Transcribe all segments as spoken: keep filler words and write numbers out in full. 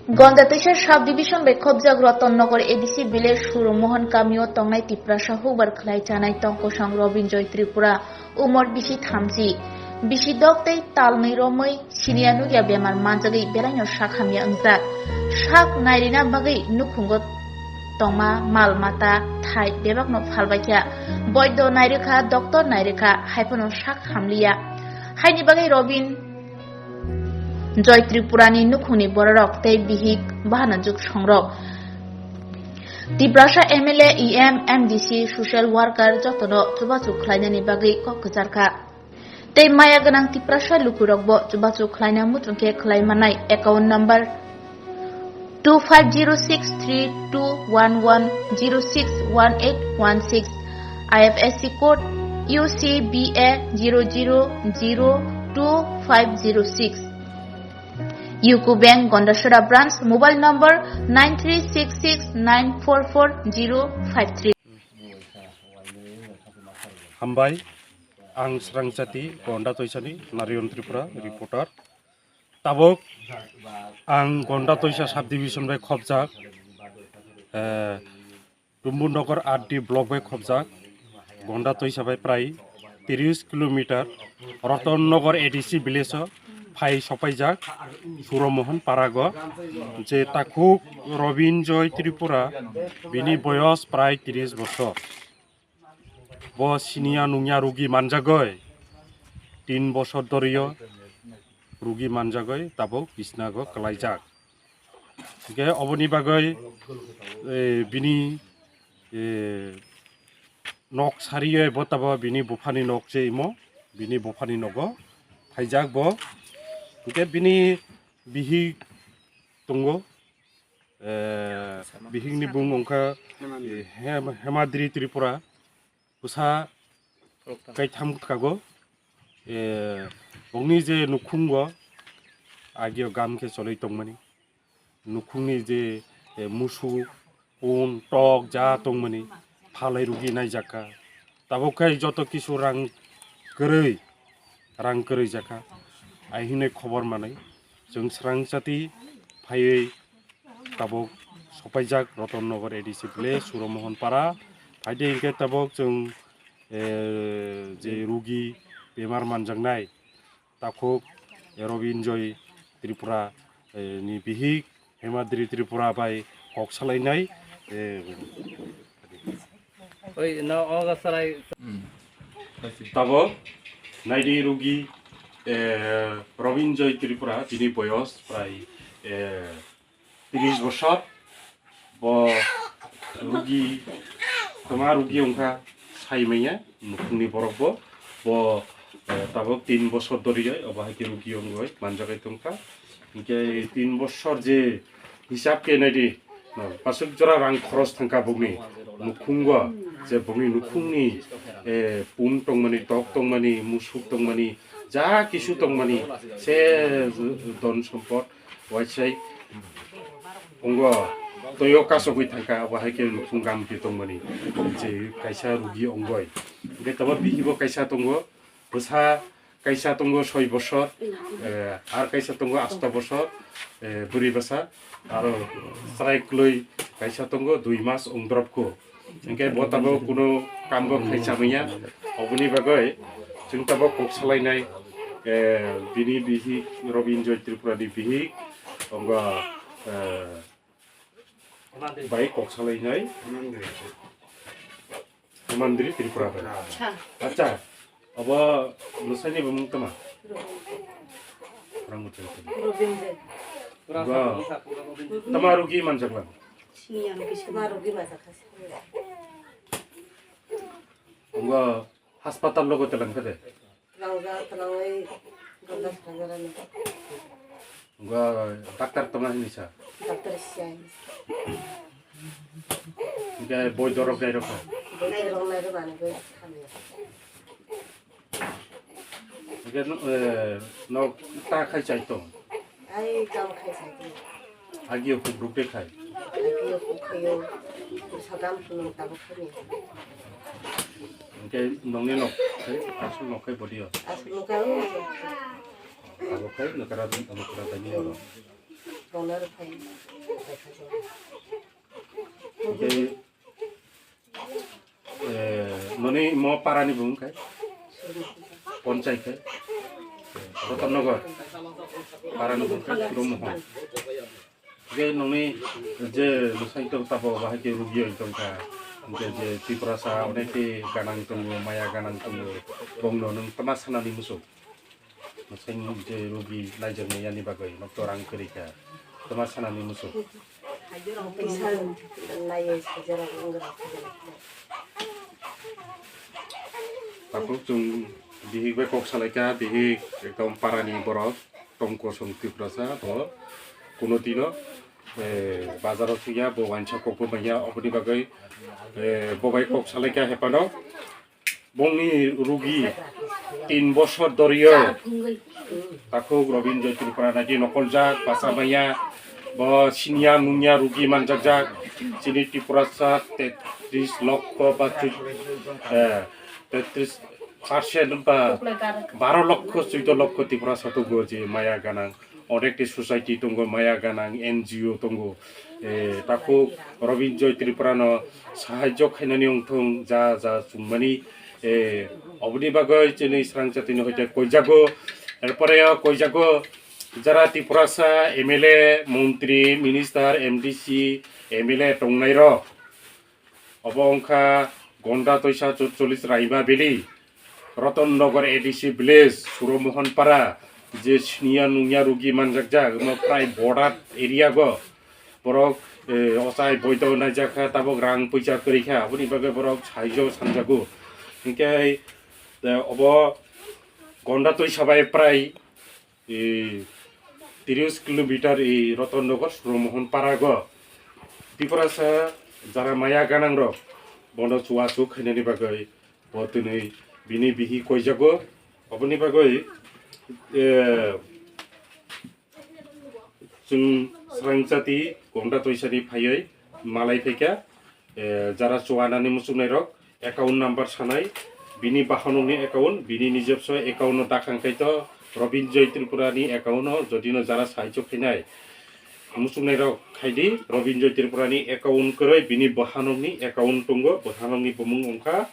Gonda Twisa Sub Division bai khobjak Ratan Nagar A D C village Suru Mohan kamio tongnai Tiprasa hubar khlai chanai tongkosong Robin Joy Tripura, umor bisi thamchi. Bisi dok tei talnwi romwi siniya nukya bemar manjagwi belaino sak hamya wngjak. Sak nairina bagwi nukhungo tongma mal mata thai bebakno phalbaikha. Boido nairwkha, doctor nairwkha, haiphano sak hamliya. Haini bagwi Robin Joy Tripurani nukhungni bororok tei bihik bahanajuk songrok Tiprasa M L A, E M, M D C, social worker jotono chubachu khlainani bagwi kok kwcharkha. Tei maya gwnang Tiprasa lukurokbo chubachu khlaina muchungkhe khlai manai account number two five zero six three two one one zero six one eight one six, I F S C code U C B A zero zero zero two five zero six. U C O Bank Gondasora Branch, mobile number nine three six six nine four four zero five three. Hambai, ang Srangchati Gonda Toisani, Narayan Tripura, reporter. Tabuk ang Gonda Toisa subdivision bai khobjak, eh, Dumbur Nagar R D block bai khobjak, Gonda Toisa bai prai tris kilometer, Ratan Nagar A D C village o phai sopaijak, Suru Mohan Parago, je takhuk Robin Joy Tripura, bini boyos prai tris bosor. Bo siniya nungya rugi manjagoi, tin bosor dorio rugi manjagoi, tabuk bisnago kwlaijak. Hingke oboni bagoi, eh, bini, eh, nok sariye bo tabo bini buphani nok se imo, bini buphani nogo phaijak bo. Hingke bini bihik tongo, eh, bihikni bung wngkha, eh, Hem-, Hemadri Tripura, bwsa kaitham kago, eh, bongni je nukhungo agio gam khe choloi tongmani, nukhungni je, eh, musuk, pun, tok, ja tongmani phalai rugi naijakha. Tabuk khai joto kisu rang kwrwi, rang kwrwi jakha. Ai hinwi khobor manwi chwng Srangchati phaiwi tabuk sopaijak Ratan Nagar A D C village, Suru Mohan Para. Phaidi hinkhe tabuk chwng, eh, je rugi bemar manjaknai takhuk, eh, Robin Joy Tripura, eh, ni bihik Hemadri Tripura bai kok salainai, eh, Oi, no, ogo sarai. Tabuk naidi rugi, eh, Robin Joy Tripura, bini boyos prai, eh, tris bosor. Bo rugi, kwma rugi wngkha, sai manya nukhungni borok bo. Bo, eh, tabuk tin bosor dori jai, obo hai khe rugi wngwi manjagwi tongkha. Hinkhe tin bosor je hisab khe naidi, no, pasuk jora rang khoros thangkha bokni nukhungo, je bokni nukhungni, eh, pun tongmani, tok tongmani, musuk tongmani, ja kisu tongmani, se don sompot waisai ongo toyo kasogwi thangkha, abo hai khe nukhung gam khe tongmani je kaisa rugi ongoi. Hingke tabo bihibo kaisa tongo, bwsa kaisa tongo soi bosor, eh, ar kaisa tongo asto bosor, eh, bwrwi bwsa, aro chwrai kwlwi kaisa tongo dui mas ongdrop kho. Hingke bo tabuk kuno kambo khai chamanya, oboni bagwi chwng tabuk kok salainai, eh, bini bihik Robin Joy Tripura ni bihik, tongo, eh, bai kok salainai Hemandri Tripura bai. Acha. Acha, obo bwsani bumung tama? Rang muchung tama. Robin Joy. Ba. Tama rugi manjak lang. Sini yang bisa. Tama rugi manjak. Ngo hospital logo telang kade. Twlangja, twlangwi ganda swkangjarani. Ngo doctor tongna hini sa. Doctor siya hini sa. Hingke boi dorok nai rokha. Boi dorok nai rokha ni boi khamya. Hingke no, eh, no ta khai chai tong. Ai kam khai sai tong. Agio kubruk de khai. Agio kuk khayo. Sagam phunung tabuk khani. Hingke nongni nok khai, asuk nok khai bodio. Asuk nok khai. Abo khai nokara, nokara dani oro. Tei, eh, noni mo parani bung khai? Ponchai khai? Rotonnogor. Parani bung khai Suromohon. Je nongni je mwsai tong tabo bahai khe rugi oi tongkha. Je, je Tiprasa onek khe ganang tongo, maya ganang tongo. Bongno nwng tama sanani muchung? Mwsai je rugi naijaknai yani bagwi nokto rang kwrwi kha. Tama sanani muchung? Takhuk chwng bihik bai kok salaikha, bihik ekdom parani borok. Tongkosong Tiprasa bo kuno dino, eh, bazaro thwiya, bo wainsa kokbo manya, oboni bagwi, eh, bo bai kok salaikha hephano. Bongni rugi tin bosor doriyo takhuk Robinjoy Tripura naidi nokoljak, basa manya, bo siniya nungya rugi manjakjak, chini Tiprasa tetris lokho ba chu-, eh, tetris percent ba baro lokho, chuido lokho Tiprasa tongo je maya ganang. Onek ti society tongo, maya ganang N G O tongo. Eh, takhuk Robinjoy Tripura no sahajyo khainani wngthung, ja ja chwngmani, eh, oboni bagwi chini srang jatini hoite koijago. Erpore o koijago jara Tiprasa M L A, montri, minister, M D C, M L A tongnai rok. Obo wngkha Gonda Toisa chutchollis Raima Valley, Roton Nagar A D C village, Suromohon Para, je siniya nungya rugi manjakjak, omo prai border area go. Borok, eh, ochai boido naijakha, tabok rang puisa kwrwikha, aboni bagwi borok saijo sanjago. Hinkhe, eh, obo Gonda Toisa bai prai e, tris kilometer e Roton Nagar Suromohon Parago Tiprasa jara maya ganang rok bono chuachu khainani bagwi bo twnwi bini bihi koijago. Oboni bagwi, e, chwng srangchati Gonda Toisani phaiwi malai phaikha. Eh, jara chuanani muchungnai rok account number sanai, bini bahanokni account, bini nijoswo account no dakhang khai to Robinjoy Tripura ni account no jodi no jara sahajyo khainai muchungnai rok khaidi Robinjoy Tripura ni account kwrwi bini bahanokni account tongo, bahanokni bumung wngkha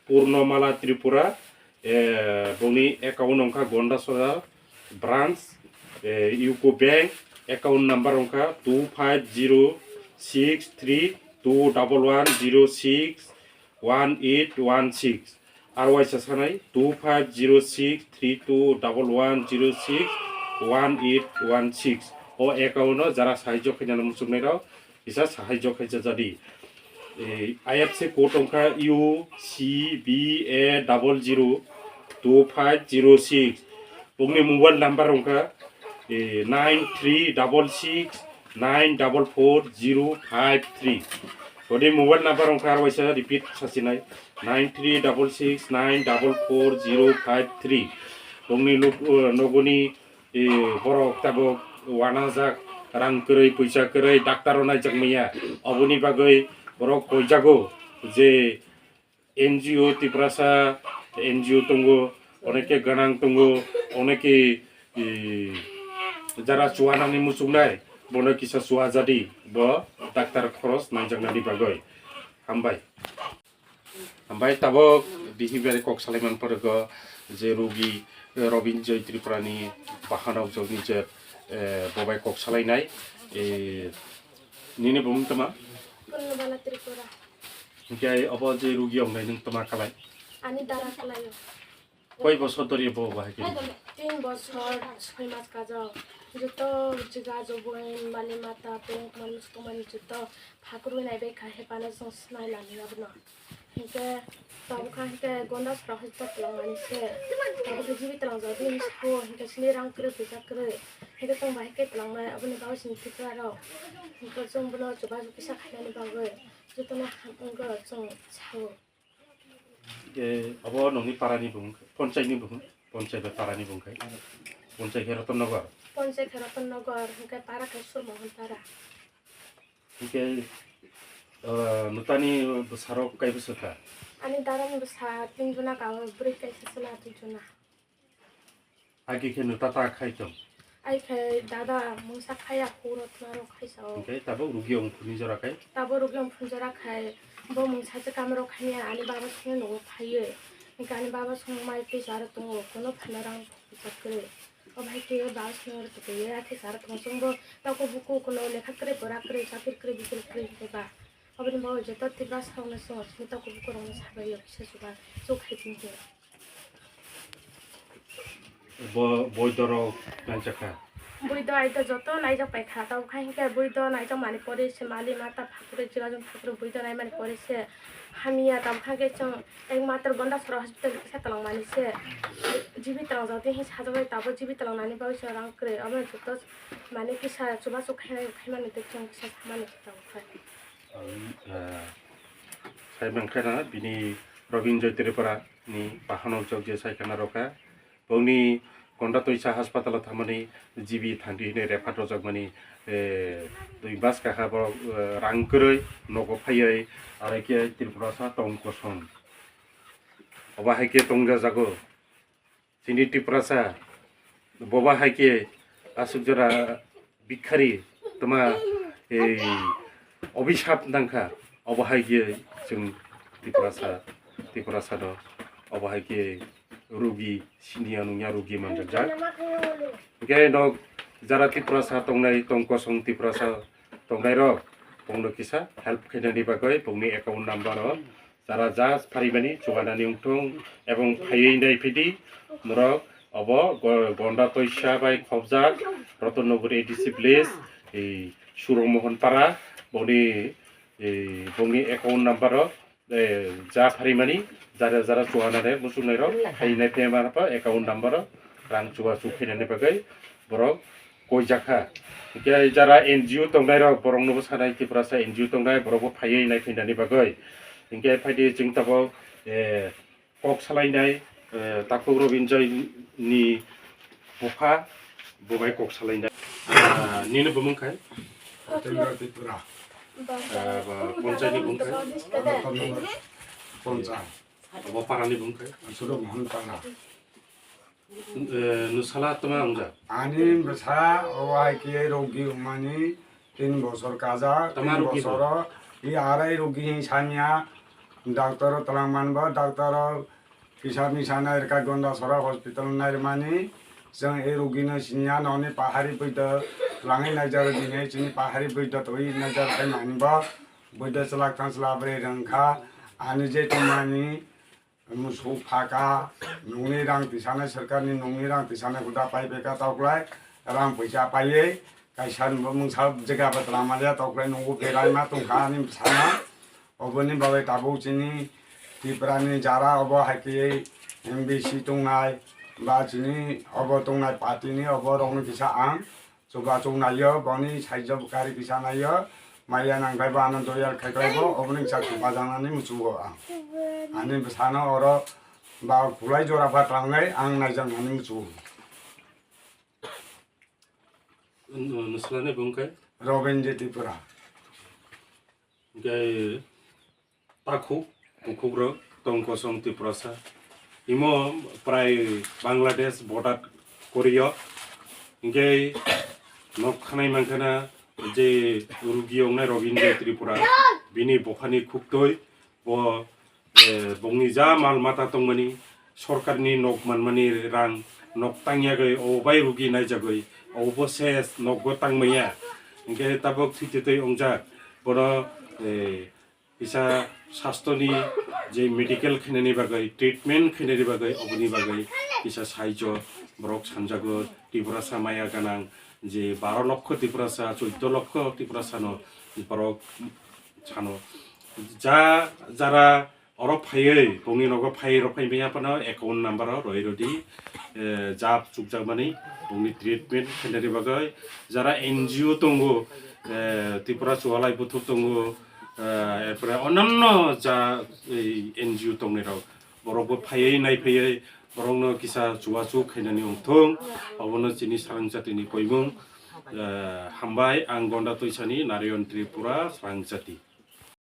Purnomala Tripura, eh, boni account wngkha Gondasora branch, eh, U C O Bank, account number wngkha two five zero six three two double one zero six one eight one six. Aro waisa sanai two five zero six three two double one zero six one eight one six. O account no jara sahajyo khainani muchungnai rok kisa sahajyo khaisa jadi. Eh, I F S C code wngkha U C B A double zero two five zero six. Bongni mobile number wngkha, eh, nine three double six nine double four zero five three. Boni mobile number wngkha aro waisa repeat sasinai, nine three double six nine double four zero five three. Bongni luk-, eh, nogoni e, borok tabok wanajak, rang kwrwi, puisa kwrwi, doctor o naijak manya. Oboni bagwi borok koijago je N G O Tiprasa N G O tongo, oneke ganang tongo, oneke, e, jara chuanani muchungnai, bono kisa chuajadi, bo doctor khoros naijaknani bagwi. Hambai. Hambai tabok bihi bai kok salai man pore go je rugi, eh, Robinjoy Tripura ni bahanok jogni je, eh, bobai kok salai nai, eh, nini bumung tama? Purnabala Tripura. Hinkhe obo je rugi ong nai nwng tama kalai? Ani dara kalai o. Koi bosor dori bo bahai khe? Tin bosor, soi mas kajao. Joto jiga joboin, mali mata, bank, manus tomani joto phakurwi nai bai kha, hepano chwng sinai lani abono. Hinkhe tabukha hinkhe Gondasora hospital twlangmani se. Tabukhe jibi twlangjak bini siko, hinkhe sini rang kwrwi, pisa kwrwi. Hinkhe chwng bahai khe twlangnai, aboni bagwi chwng Tripura rok. Hinkhe chwng bono chubachu kisa khainani bagwi jotono ham wngkhe chwng sao. Hinkhe abo nongni parani bumung, ponchaini bumung, ponchai bai parani bumung khai. Ponchai khe Ratan Nagar. Ponchai khe Ratan Nagar, hinkhe para khe Surmohon para. Hinkhe, ah, nutani bwsarok kai bwswk kha? Ani darani bwsa tin jona, kabo bwrwi kaisa chwla duijona. Agi khe nuta ta khai tong. Ai khai dada mungsa khaya khoro tma rok khai sao. Hwnkhe tabuk rugi ong phunwi jora khai? Tabuk rugi ong phunwi jora khai bo mungsa se kam rok khania ani baba songni nogo phaiwi. Hwnkhe ani baba song mai twi chara tongo, kono phano rang chakri. O bhai khe baba song oro twi ya khe chara tongo, chwngbo tako buku kono lekha kwrwi pora kwrwi chakri kwrwi bikri kwrwi hwnkhe ba. Oboni bagwi joto Tiprasa rokno chwng chini tako buku rokno sabai o kisa chuba chuk hai tongkhe. Bo boido rok naijakha. Boido aida joto naijak paikha, tabukha hinkhe boido naijak mani pore se mali mata phakre jiga jong phakre boido nai mani pore se hamya, tabukha hinkhe chwng ekmatro Gondasora hospital kisa twlang mani se jibi twlang jagdi hin sajagwi tabo jibi twlang nani bagwi se rang kwrwi, omo joto mani kisa chubachu khaimani tei chwng kisa samani tabukha. Ang, ah, sai mankha na bini Robin Joy Tripura ni bahanok jok je sai khana rokha. Bongni Konda Toisa hospital o thamani G B thangdi hinwi refer rojak mani, eh, dui bas kaha borok, eh, rang kwrwi nogo phaiwi aro khe Tripura sa tong kosom. Obo hai khe tongjajago. Chini Tiprasa boba hai khe aswk jora bikhari tma ei obisap nangkha, obo hai khe chwng Tiprasa, Tiprasa no obo hai khe rugi siniya nungya rugi manjakjak. Hwnkhe nok jara Tiprasa tongnai tong kosong Tiprasa tongnai rok bongno kisa help khainani bagwi bongni account number o jara ja pharimani chubanani wngthung ebong phaiwi naiphidi norok obo go-, Gonda Toisa bai khobjak Rotonnagar A D C village, ei Surongmohon para boni, ei bongni account number o, eh, ja pharimani jara jara chubanani muchungnai rok phainai phaimanpa account number o rang chubachu khainani bagwi borok koijakha. Hwnkhe jara N G O tongnai rok borokno bwsanai Tiprasa N G O tongnai borokbo phaiwi naiphainani bagwi. Hwnkhe phaidi chwng tabuk, eh, kok salainai, eh, takhuk Robin Joy ni bupha bobai kok salainai. Ah, nini bumung khai? Jatendra Tripura. Ah, ba, ponchai ni bumung khai? Ponchai. Abo para ni bumung khai? Sudo Mohan Para. Eh, nusala tama wngjak? Ani bwsa o hai khe rogi wngmani tin bosor kajak, tama tin rogi bosoro i arai rogi hin sanya, doctor o twlang manbo, doctor o kisa misa nairwkha Gondasora hospital nairwmani. Chwng e rogi no sinya noni pahari bwito twlangwi naijak bini chini pahari bwito twi naijak hai mani bo bwito chwlak thang chwla bwrwi rwngkha ani je tongmani. Musuk phaka, nungni rang tisanai, sorkarni nungni rang tisanai huda pai beka tauklai, rang puisa paiwi, kaisa mungsa jega bwtla manya tauklai nungo berai ma tongkha ani bwsano. Oboni bagwi tabuk chini Tripurani jara obo hai khe M B C tongnai, ba chini obo tongnai party ni obo rokno kisa ang. Chubachu naio, boni saijo bwkari kisa naio, maya nangkhe bo ano doyal khaikhlai bo, oboni kisa chubajaknani muchungo ang. Ani bwsano oro ba kulai jora pha tlangnai ang naijaknani muchungo. Nw-, nwswlani bung khe? Robin J Tripura. Hwnkhe takhuk, bukhukrok tong kosong Tiprasa. Imo prai Bangladesh border korio. Hwnkhe nok khanai mankhana je rugi ongnai Robin J Tripura. Bini bophani khuktwi bo, eh, bongni ja mal mata tongmani, sorkarni nok manmani rang, nok tangyagwi, obo bai rugi naijagwi, obo ses nokgo tangmaya. Hwnkhe tabuk thwitwi twi ongjak. Bono, eh, kisa sastoni je medical khainani bagwi, treatment khainani bagwi, oboni bagwi kisa saijo borok sanjago. Tiprasa maya ganang je baro lokho Tiprasa, choddo lokho Tiprasano borok sano. Ja, jara oro phaiwi, bongni nogo phaiwi rok phai maya phano account number o roi rodi, eh, jab chukjakmani, bongni treatment khainani bagwi. Jara N G O tongo, eh, Tripura Chualai Buthur tongo, eh, erpore onanno ja, ei N G O tongnai rok, borokbo phaiwi naiphaiwi borokno kisa chubachu khainani wngthung, obono chini Sarang Jatini koimung. Eh, hambai, ang Gonda Toisani Narayan Tripura, Sarang Jati.